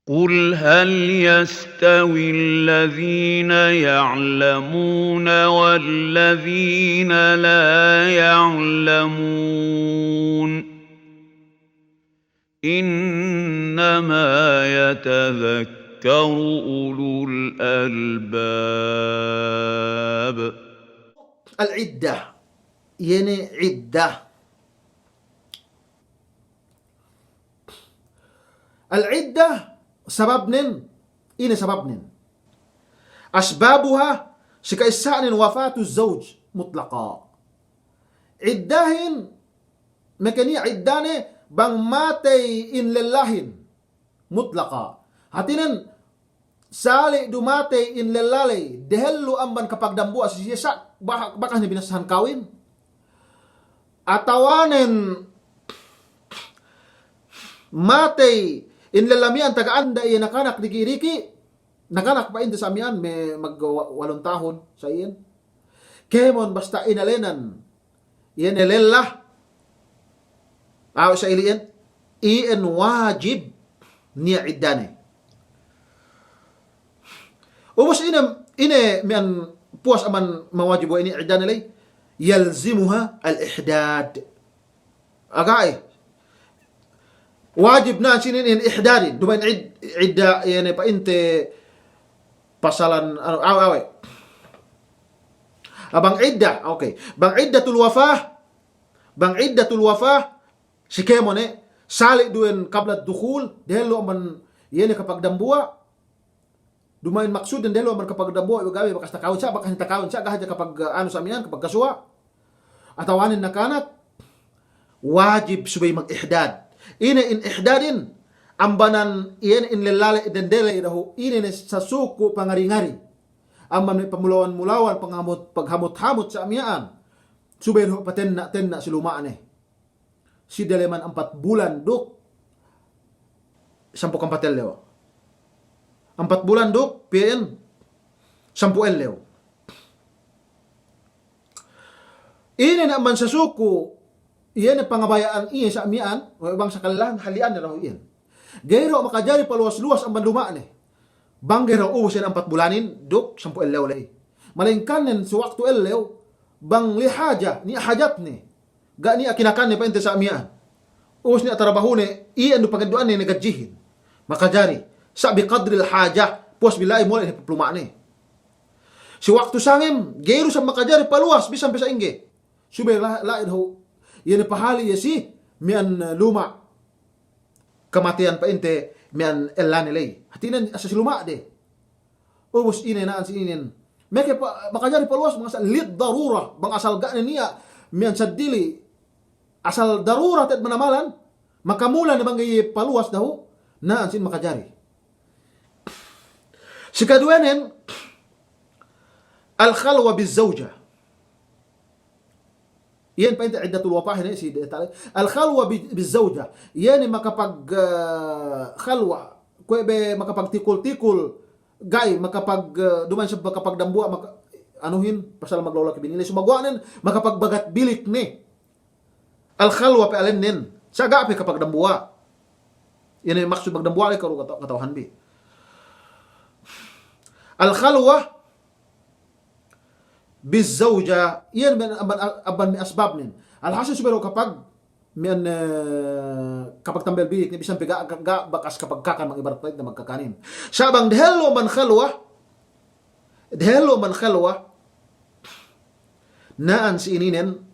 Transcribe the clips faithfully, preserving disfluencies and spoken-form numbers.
قل هل يستوي الذين يعلمون والذين لا يعلمون إنما يتذكر أولو الألباب. Al-iddah. Iye ne iddah. Al-iddah, sababnen, ine sababnen. Asbabuha, si ka'issanen wafatu zawj mutlaqa. Iddahin, meke niya' iddane bang matey in lellahin. Mutlaqa. Hātinen, sali' du matey in lella ley, dehellu amban kapagdambuwa' si siye sa', ba-, bakas ne binassahan kawin. Atawanen matey in lella miya'an taga anda iye nakanak diki'-diki', nakanak pa'inte sa' miya'an me' mag wa-, walun tahun sa' iyan. Kēmon basta inalenan iye ne lella. Awe' sa' ili'en, iyan wajib niya' iddane. Ubus ine, ine miya'an puwas amban mawajib we' niya' iddane ley, yalzimuha al-ihdad. Aga'i. Wajib na sinin in ihdadin. Duma'in id-, idda, iye ne pa'inte pasalan, anu, awe', awe'. Ah, bang idda, oke. Bang iddatul wafah, bang iddatul wafah, si kēmon ne, sali' du iyan qabla dukhul, dehellu amban iye ne kapagdambuwa', duma'in maksudnen dehellu amban kapagdambuwa', ga'i bakas takawin, sa' bakas ne takawin, sa' ga' hadja kapag, anu sa' miya'an, kapagkasuwa'. Atawanen nakanak, wajib subey mag-ihdad. Ine in ihdadin, ambanan iyan in lella ley dende ley dahu', ine ne sasuku' pangari-ngari. Amban me' pamulawan-mulawan, panghamut-, paghamut-hamut sa' miya'an. Subey dahu' patenna'-tenna' si luma'ne. Si daleman ampat bulan duk sampū' ampat ellew. Ampat bulan duk piyen sampū' ellew. Ine ne amban sasuku', iye ne pangabaya'an iye sa' miya'an, we' bang sakalihan hali'an ne dahu' iyan. Ga'i du makajari paluwas-luwas amban luma'ne. Bang ga'i du ubus iyan ampat bulanin duk sampū' ellew ley. Malayingkannen si waktu ellew, bang li haja, niya' hajatne. Ga' niya' kinakanne pa'inte sa' miya'an. Ubus niya' tarabahune, iyan du pangeddo'anne ne gadjihin. Makajari, sa' bi qadril hajah, puwas bi la'i mole' ne papluma'ne. Si waktu sangem, ga'i du sa' makajari paluwas, bisan pe sa'ingge. Subey la-, la'i dahu', iye ne pahali iye si miya'an, eh, luma'. Kamateyan pa'inte miya'an ellane ley. Hātinen asal si luma'de. Ubus ine na'an si inin. Meke pa-, makajari paluwas bang asal lid darura, bang asal ga' ne niya' miya'an seddili, asal darura te'ed manamalan, makamula ne bang ga'i paluwas dahu', na'an si inin makajari. Si kaduwenen, al-khalwa biz zawja. Iyan pa'inte iddatul wafah ne si detal. Al-khalwa bi-, biz zawja. Iyan ne makapag, eh, khalwa. Kuwe' be makapagtikul-tikul. Ga'i, makapag, eh, duma'in sa' makapagdambuwa', maka-, anuhin, pasal maglaulaki bini ley. Sumaguwa'nen, makapagbagat bilik ne. Al-khalwa pe alennen. Sa' ga' pe kapagdambuwa'. Iyan ne maksud magdambuwa' ley karu kata-, kata'uhanbi. Al-khalwa biz zawja, iyan me' amban, amban me' asbabnen. Alhasil subey du kapag, miya'an, eh, kapagtambel bilik ne bisan pe ga', ga', ga' bakas kapagkakan, bang ibarat pa'inte magkakanin. Sa' bang dehellu amban khalwa, dehellu amban khalwa, na'an si ininen,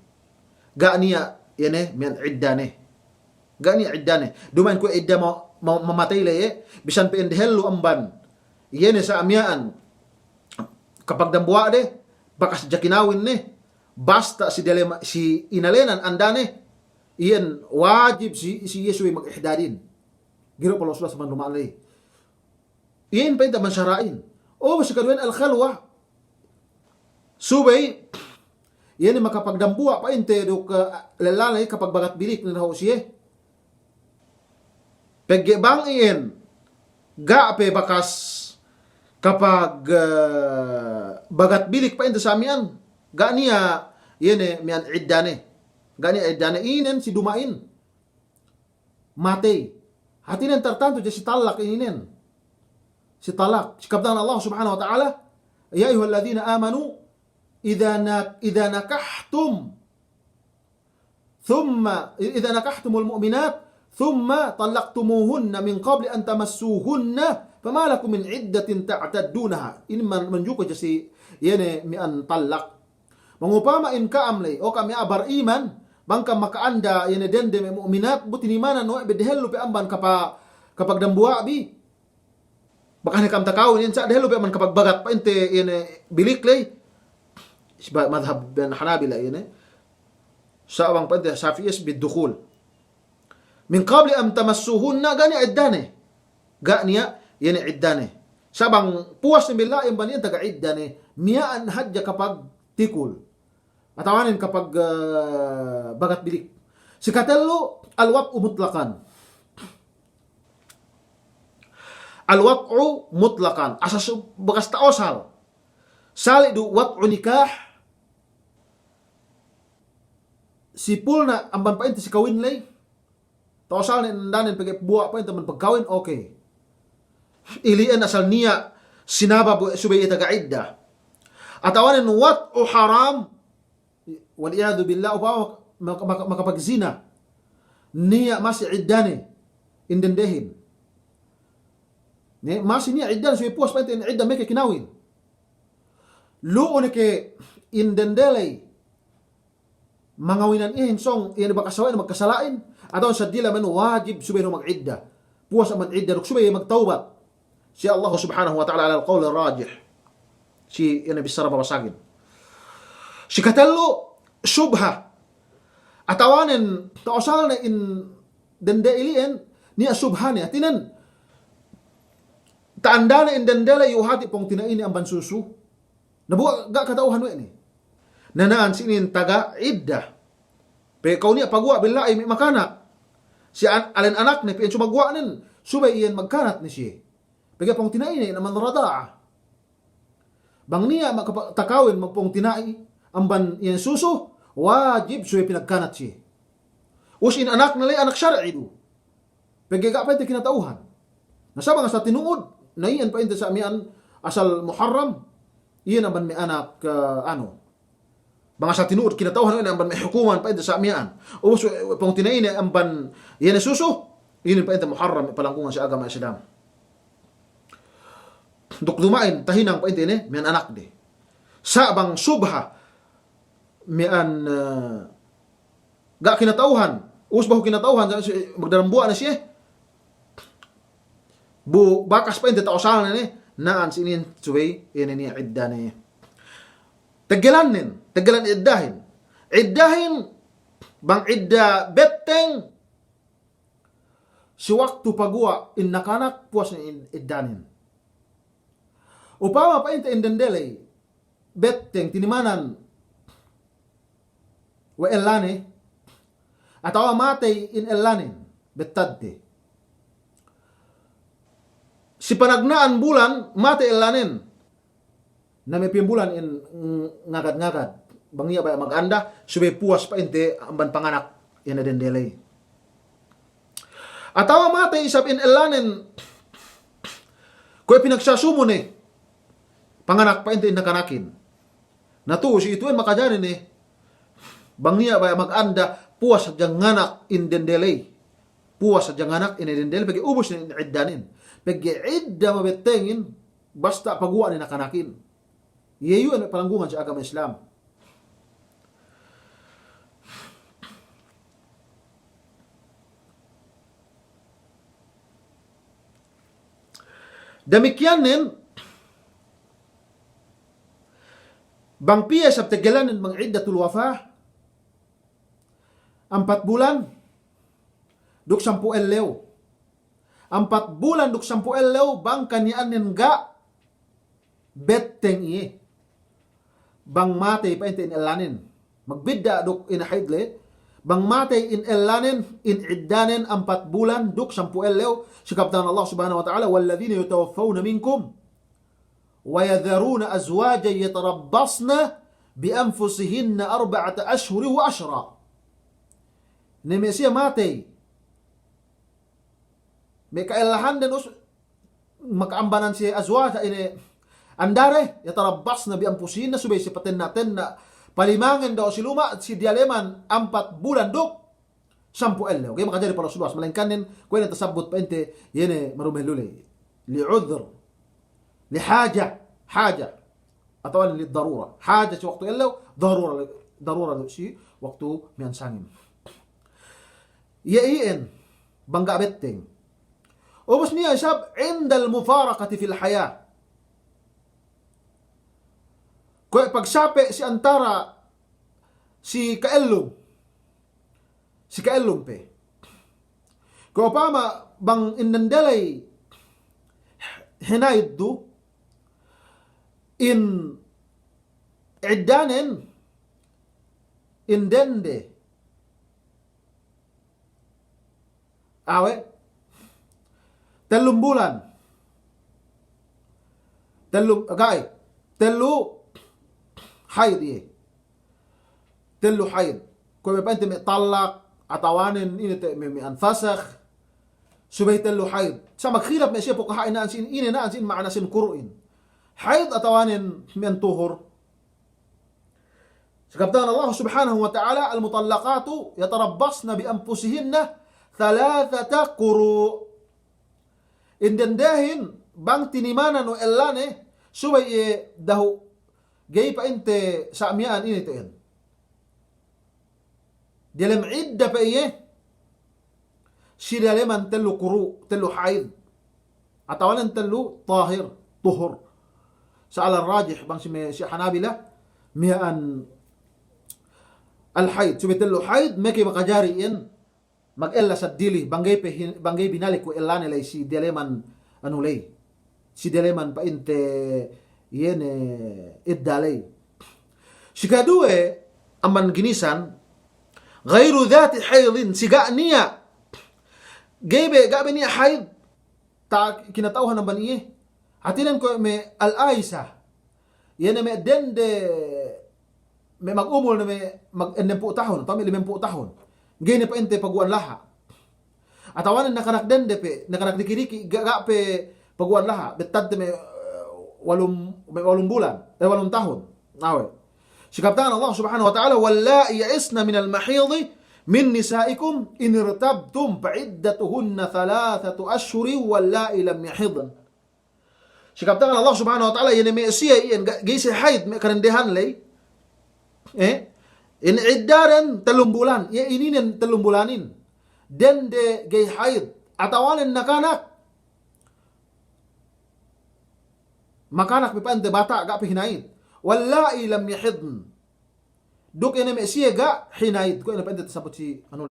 ga' niya', iye ne, miya'an iddane. Ga' niya' iddane. Duma'in kuwe' idda ma-, ma-, mamatey ley, eh, bisan pe in dehellu amban, iye ne sa' miya'an, kapagdambuwa'de, bakas jakinawin ne, basta si dalem, si inalenan andane, iyan wajib si, si iye subey mag-ihdadin. Ga'i du paluwas-luwas amban luma'ne ley. Iyan pa'inte amban sara'in. O, si kaduwen al-khalwa. Subey, iyan ne makapagdambuwa' pa'inte duk, eh, lella ley kapagbagat bilik ne dahu' siye. Pegge' bang iyan, ga' pe bakas kapag, eh, bagat bilik pa'inte sa' miya'an, ga' niya' iye ne miya'an iddane. Ga' niya' iddane inen si duma'in matey. Hātinen tartantu je si talak ininen. si talak. Si kabtangan Allah Subhanahu wa Ta'ala, "Ya ayyuhalladhina amanu, idha na-, idha nakahtum, thumma, idha nakahtumul mu'minat, thumma talaqtumuhunna min qabli an tamassuhunna, fama lakum min iddatin ta'taddunaha." Inin man-, manjuku ja si, iye ne, miya'an talak. Bang upama in ka'am ley, o ka'am me' a'a bariman, bang ka'am maka'anda, iye ne, dende me' mu'minat, bu tinimanan we' be dehellu pe amban kapa-, kapagdambuwa' bi. Bang ne ka'am takawin, iyan sa' dehellu pe amban kapagbagat pa'inte, iye ne, bilik ley. Isba madhab ben Hanabila, iye ne. Sa' bang pa'inte Shafi'i is bid dukhul. Min qabli an tamassuhunna, ga' niya' iddane. Ga' niya', iye ne, iddane. Sa' bang puwas ne bi la'i amban iyan, taga iddane. Miya'an hadja kapagtikul. Atawanen kapag, eh, bagat bilik. Si katellu, al-wat'u mutlaqan. Al-wat'u mutlaqan. Asal su-, bakas ta'osal. Sali' du wat'u nikah, si pulna' amban pa'inte si kawin ley, ta'osal ne indanen pegge' buwa' pa'inte amban pagkawin, oke. Ili'en asal niya' sinabab subey iye taga idda. Atawanen wat'u haram, wal iyadhu billah, upama maka-, maka-, makapagzina. Niya' masi iddane, in dendehin. Ne, masi niya' iddane, subey puwas pa'inte in idda meke kinawin. Lu'u ne ke in dende ley mangawinan iyehin sōng, iye ne bakas sawe'ne magkasala'in, atawa seddili amban wajib subey ne magidda. Puwas amban idda duk subey iye magtawbat si Allah Subhanahu wa Ta'ala, alal qawli rajih. Si iye ne bissara mabasagin. Si katellu, subha. Atawanen ta'osalne in dende ili'en, niya' subhane. Hātinen, ta'andane in dende ley iyu' hati' pungtina'ine amban susu. Na bu ga' kata'uhan we' ne. Na na'an si inin taga idda. Pe kaw niya' paguwa' bi la'i me' makanak. Si an-, alen anakne, pe iyan sumaguwa'nen, subey iyan magkanat ne siye. Pegge' pungtina'ine, amban rada'a. Bang niya' makapa-, takawin magpungtina'i amban iyan susu, wajib subey pinagkanat siye. Us in anakne ley anak shar'i du. Pegge' ga' pa'inte kinata'uhan. Na sa' bang asal tinu'ud, na iyan pa'inte sa' miya'an asal muharram, iyan amban me' anak, eh, anu. Bang asal tinu'ud kinata'uhan we' ne amban me' hukuman pa'inte sa' miya'an. Ubus we', we' pungtina'ine amban iye ne susu, inin pa'inte muharram, palanggungan si agama Islam. Duk duma'in tahinang pa'inte ine, miya'an anakde. Sa' bang subha, miya'an, eh, ga' kinata'uhan, ubus behu kinata'uhan, sa-, si-, magdambuwa' ne siye. Bu bakas pa'inte ta'osalne ne, na'an si inin subey, inin niya' iddane. Teggelannen, teggelan iddahin. Iddahin, bang idda betteng, si waktu paguwa' in nakanak, puwas ne in iddanen. Upama pa'inte in dende ley betteng, tinimanan we' ellane, atawa matey in ellanen, bettadte. Si panagna'an bulan, matey ellanen. Na me' piyambulan in, mm, ngagad-ngagad. Bang niya' baya' maganda, subey puwas pa'inte amban panganak iye ne dende ley. Atawa matey isab in ellanen, kuwe' pinagsasumu ne panganak pa'inte in nakanakin. Na tu'u si itu'en makajari ne, bang niya' baya' maganda, puwas hadja nganak in dende ley. Puwas hadja nganak in dende ley, pegge' ubus ne in iddanen. Pegge' idda mabettengin, basta' paguwa' ne nakanakin. Iye iyu'en palanggungan si agama Islam. Damikiyannen, bang piye isab teggelannen bang iddatul wafa, ampat bulan duk sampū' ellew. Ampat bulan duk sampū' ellew bang kaniya'annen ga' betteng iye. Bang matey pa'inte in ellanen. Magbidda' duk in haid le. Bang matey in ellanen, in iddanen ampat bulan duk sampū' ellew. Si kabtangan Allah Subhanahu wa Ta'ala, "Walladhina yutawaffawna minkum wa yadharuna azwajan yatarabbasna bi anfusihinna arba'ata ashhurin wa ashra." Ne me' siye matey, me' ka'ellahanden us-, maka'ambanan si azwaja ine andare, yatarabbasna bi anfusihinna, subey si patenna'-tenna' palimangen dahu' si luma', si diyaleman ampat bulan duk sampū' ellew. Ga'i makajari palawas-luwas, malayingkannen kuwe' ne tasabbut pa'inte iye ne marumehellu ley. Li udhr. Li haja. Haja. Atawa li darura. Haja si waktu ellew, darura, darura si waktu miya'an sangem. Iye iyan, bang ga' betteng. Ubus niya' isab indal mufaraqati fil hayah. Kuwe' pagsape' si antara si ka'ellum. Si ka'ellum pe. Kuwe' upama bang in dende ley hinaid du, in iddanen, in dende, awe', tellum bulan. Tellum, ga'i, tellu haid iye. Tellu haid. Kuwe' me' pa'inte me' talak, atawanen ine te' me', me' anfasakh. Subey tellu haid. Sa' magkhilaf me' siye pukaha'in na'an sin, ine na'an sin ma'ana sin kuru'in. Haid atawanen me' antuhur. Si kabtangan Allah Subhanahu wa Ta'ala, "Al-mutallaqatu yatarabbasna bi anfusihinna thalathata quru'." In dendehin bang tinimanan we' ellane, subey iye dahu' ga'i pa'inte sa' miya'an ine te'en. Diyalem idda pe iye, si diyaleman tellu kuru', tellu haid. Atawanen tellu tahir, tuhur. Sa' ala rajih, bang si me', si Hanabila, miya'an al-haid. Subey tellu haid, meke makajari iyan, magella seddili, bang ga'i pe hin-, bang ga'i binalik we' ellane ley si diyaleman anu ley. Si diyaleman pa'inte iye ne idda ley. Si kaduwe, amban ginisan, ghairu dhati haidin, si ga' niya', ga'i be, ga' be niya' haid, ta-, kinata'uhan amban iye. Hātinen kuwe' me' al-aisa. Iye ne me' dende, me' magumul ne me' mag-, ennempū' tahun, atawa me' limempū' tahun. Ga'i ne pa'inte paguwa'an laha'. Atawanen nakanak dende pe, nakanak diki'-diki', ga', ga' pe paguwa'an laha', bettadte me', eh, walum, me' walum bulan, eh, walum tahun. Awe'. Si kabtangan Allah Subhanahu wa Ta'ala, "Walla'i ya'isna minal mahidi min nisa'ikum in irtabtum fa'iddatuhunna thalathatu ashhurin walla'i lam yahidn." Si kabtangan Allah Subhanahu wa Ta'ala, iye ne me' siye iyan ga-, ga'i siye haid me' kadendehan ley. Eh? In iddaden tellum bulan, iye ininen tellum bulanin. Dende ga'i haid, atawanen nakanak. Makanak pe pa'inte bata' ga' pe hinaid. Walla'i lam yahidn. Duk iye ne me' siye ga' hinaid. Kuwe' ne pa'inte tasabbut si anu